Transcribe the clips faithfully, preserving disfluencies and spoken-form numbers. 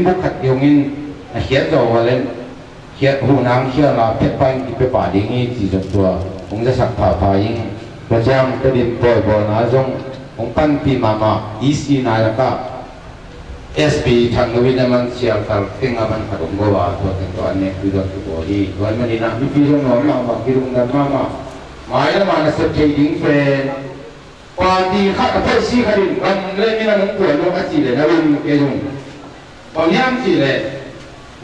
Buk khat kiungin a khiat zawh uh a leh khiat huhnang khialna phetpha in kipia pah ding hi ci zong tua hong zasak phapha ing. Tua ciang Tedim pawibawlna zong hong panpih mahmah. E C nai lakah S P Thang Lo in a man sialtal teng a man khat hong go a, tua teng tua an nek pi dot kibawl hi. Tua ahih manin ah mipi zong nuam mahmah, kilungdam mahmah. Mailam a nasep thei ding pen party khat a policy khat in gam le minam hong puan lo a cih leh na lung kei zong. Bang hiam cih leh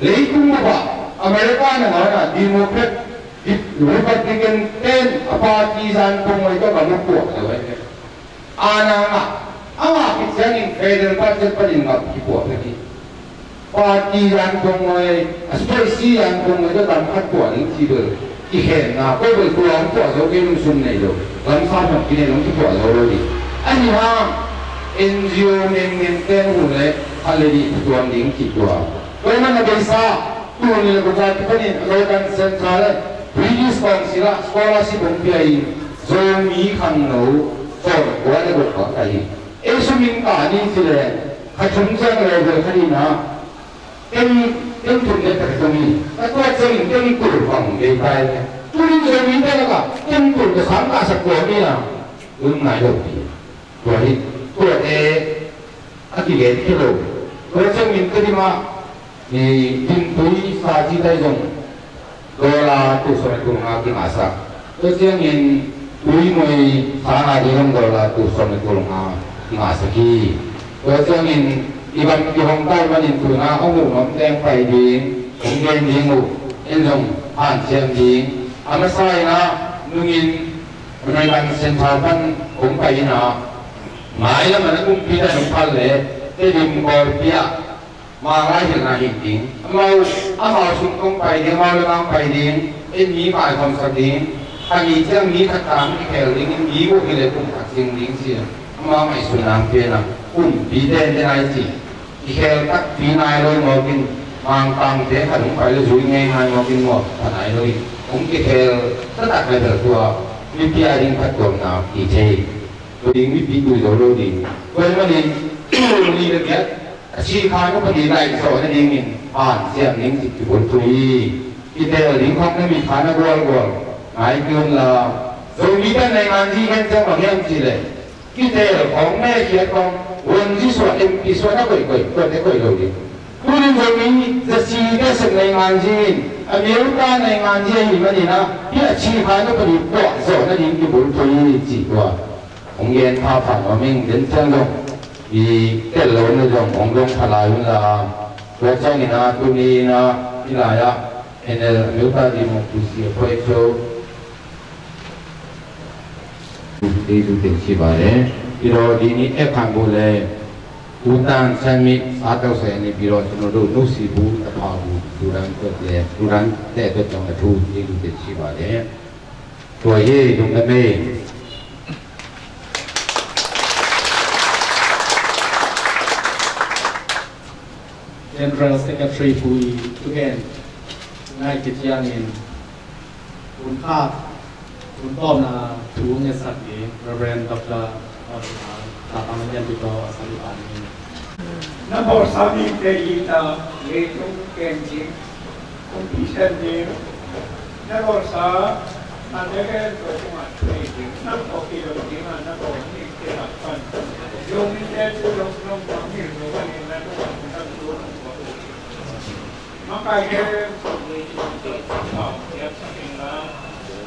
leitung bup ah America nangawn ah Democrat, Republican ten a party zan pongmawk tawh gam a puak zo ahi. A nang ah a ngah khit ciangin federal budget panin gam kipuak ahi. Party zan pongmawk, a policy zan pongmawk tawh gam khat puak ding cih bel kikhenna, ko bel tua hong puah zo kei, lungsim nei lo, gamsa hong kinei lo, hong kipuah zo lo ding. Ahi hang N G O mengmeng ten uh le khat le nih phutuam ding cih tua. Tua ahih manin a beisa, tul nih le guk a kipanin American Central le British Council ah scholarship hong pia in Zomi khangno sawmkua le guk bang ka hi. Ei sum in ka ni ci le kha thum ciang level khat in ah Teng, teng thum le khat kong hi. Ka tua ciangin teng tul bang bei tai. Tuni Zomite lakah teng tul ka sang ka sak tua mi a, um nai lo pi. Tua hi, tuate a kigen kei lo. Tua ciangin Tedim ah i Dintui sa ci tai zong dollar tul sawm le tul nga kingahsak. Tua ciangin Tuimui sang a ding zong dollar tul sawm le tul nga kingahsak hi. Tua ciangin i gam kihong tai manin tu-in ah hong uh nuam teng pai ding, hong gen ding uh, en zong hanciam ding. A masa in ah nungin American Central pan hong pai in ah, mailam a na kumpi dan hong phal leh Tedim Kawlpi ah Mangla hilhna hi ding. Amau, amau sung kong pai ding, amau le mang pai ding. En mi kaikhawmsak ding. Kha mi ciang mi khat tang kikhel ding, en mi buh hi le kum khat sing ding ci. Amau ngaihsutna pian a, kumpi tenten ai ci. Kikhel takpi nai lo mawk in, mangkangte khat hong pai le zui ngei nai mawk in maw, kha nai lo in. Hong kikhel taktak le bel tua mipi a ding phattuamna kici. Tua ding mipi tui zo lo ding. Tua ahih manin, tul nih le giat a, a ci kha nu pahnih laih zawh nadingin hanciam ding cih kibulphuh hi. Kiteel ding khawng na mit kha na gualgual ngai kei un la. Zomite nei nganzi khen ciang bang hiam cih leh, kiteel khawng, nekhiat khawng, vuanzi suah, M P suah na koihkoih, tuate koih lo ding. Tunin Zomi zasite sep nei nganzi in, America nei nganzi ahih manin ah, hih a ci kha nu pahnih puah zawh nading kibulphuh hi cih tua hong gen phapha nuam ing. Den ciang zong i tel lo na zong hong dong pha lai un la. Tua ciangin ah tuni in ah hih lai ah N L, America Democracy Appointment Show. Dei du ten si ba le. Iro dini e kan bu le. Utan sami sato se ni biro sino do no si bu ta pa bu duran to le. Duran te to tong a tu dei du ten si ba le. Tua hi lungdam ei. General Secretary Pu Ii Thu Gen ngai khit ciangin hun khat hun tawpna thu ngetsak ding Reverend Doctor Doctor Tatang Lian Pi Taw a sali pan in. Na bawlsa mite i ta leitung kem ding, kumpi sem ding, na bawlsa a teke to kuma thei ding, na ko ki lo ding a na ko ni ke la pan. Yo ni te tu lo lo ma ni lo ni na lo na lo. Makaite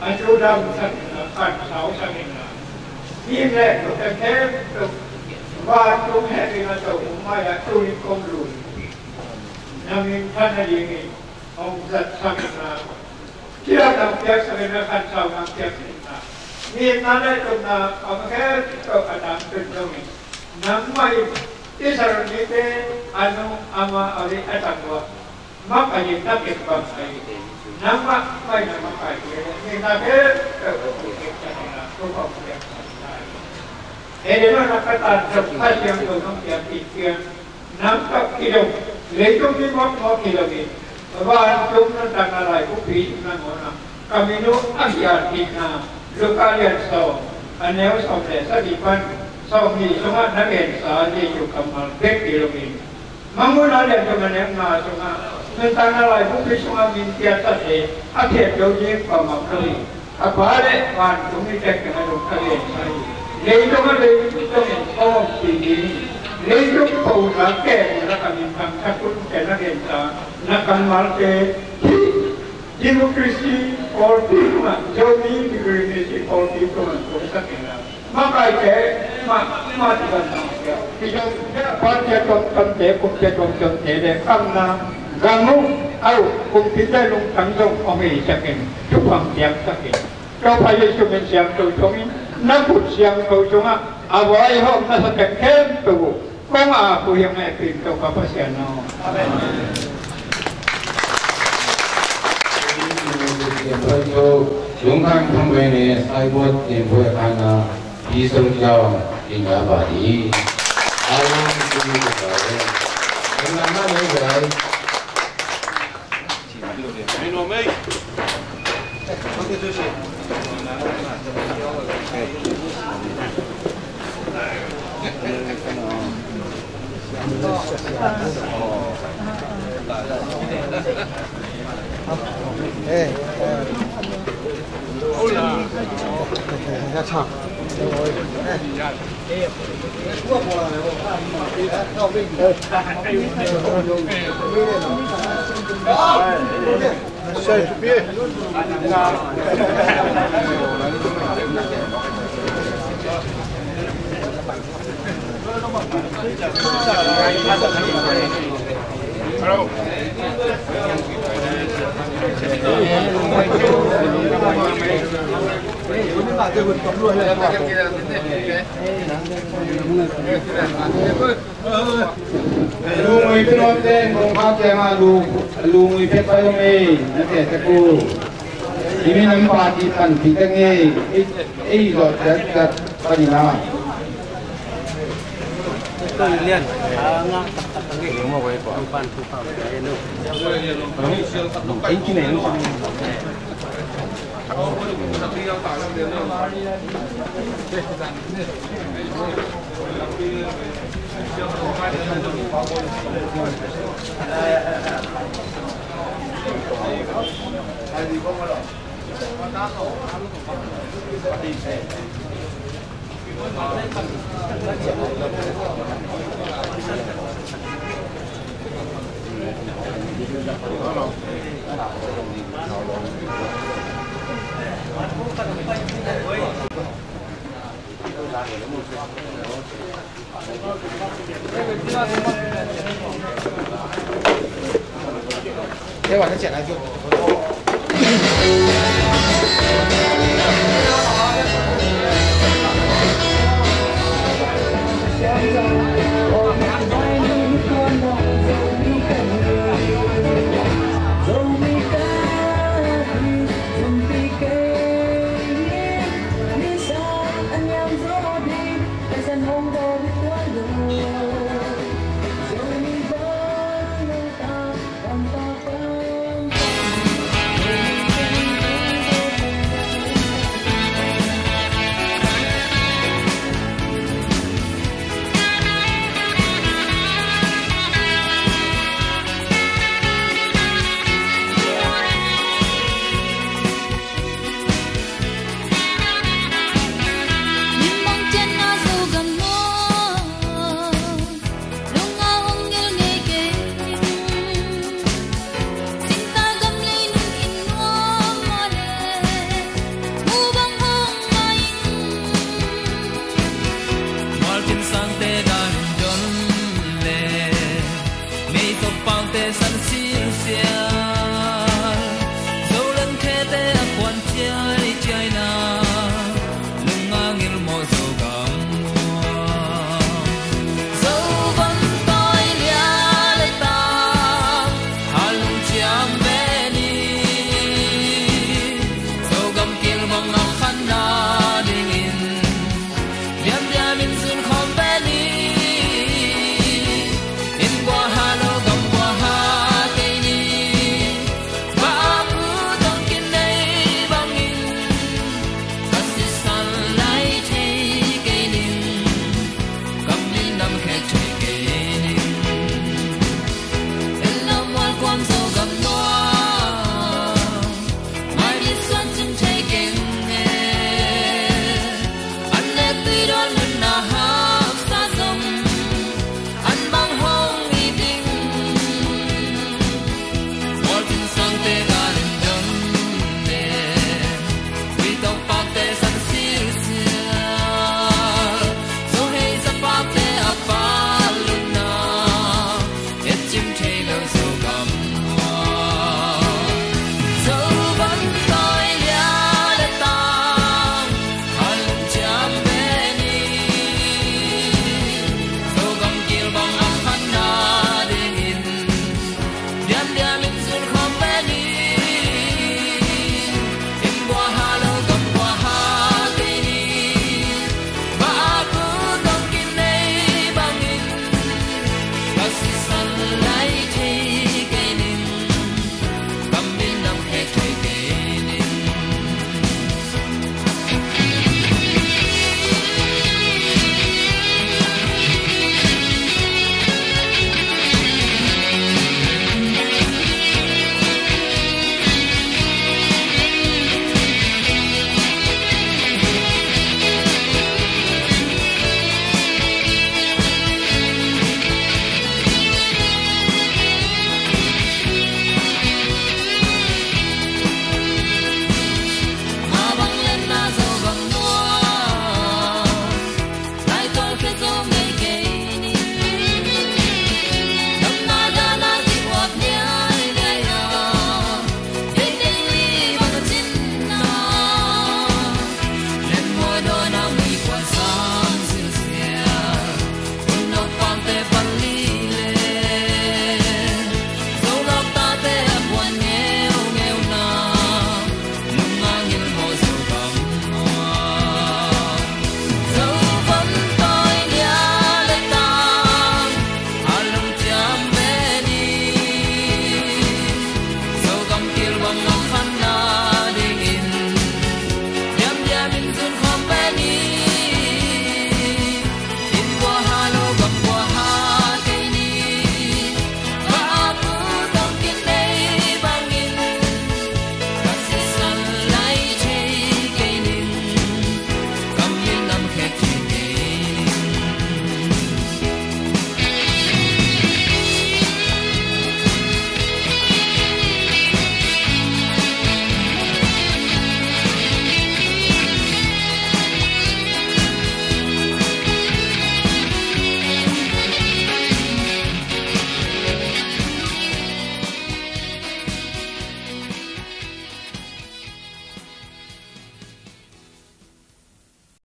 a cu dam sakin la, kan sau sakin la, mi le lute khempeuh vantung hehpihna tawh um mai-ah tuni kong lut hi. Na min phatna dingin hong zat sakin la, ciah nang piak sakin la, kan sau nang piak sakin la, mi na le tuna a khempeuh a dam tun dongin nangmah in Israel mite a nu a ma a li a tangwa makaihna kek bang ahi. Nangmah mah in a makaih hi. Nina khempeuh kong kek ta nina, kong kong kek ta nina. Ei dena na ka tan zong Kha Siangtho nong piak kik pian. Nang tawh kidong, leitung mi mawkmawk kidong in. Vantung nuntakna lai kupi nangawn a ka min uh a kiat kikna Luka lian sawm a neu sawm le sagih pan sawmnih sungah na gensa Jesu kammal bek kidong in. Mangmuhna lian tawh na nekna sungah, nuntakna laibu pi sungah min piaksate a khet lo ding pamang lo hi. A pa le vantung i tek teng a lungkha lian hi. Leitung a leitung in awmpi ding hi. Leitung pona kehna lakah minthang thakun pen a genta na kammalte hi. Democracy pawlpi tungah, Zomi Democracy pawlpi tungah tungsak inla, makaite mah, mah tikan tang sia. Party a tuamtuamte, kumpi a tuamtuamte le kamna gam uh, au, kumpite lungtang zong hong heisakin, thupha piaksakin, Topa Jesu min siangtho thongin, na khut siangtho sungah a vaihawm na sa teng khempeuh uh kong a pu hiang e pin to ka Pasian aw. Amen. Lungkham kham bai ne, Saibot Tianpui Khana, Pi Sung Kiang, Pi Nga Ba Di. Amen. Lungui pin om teng, kong khak teng a lu, lungui pet pai om ei, na te te ku. Imi nam party pan pi teng ei, ei, ei zot zat zat pan ina.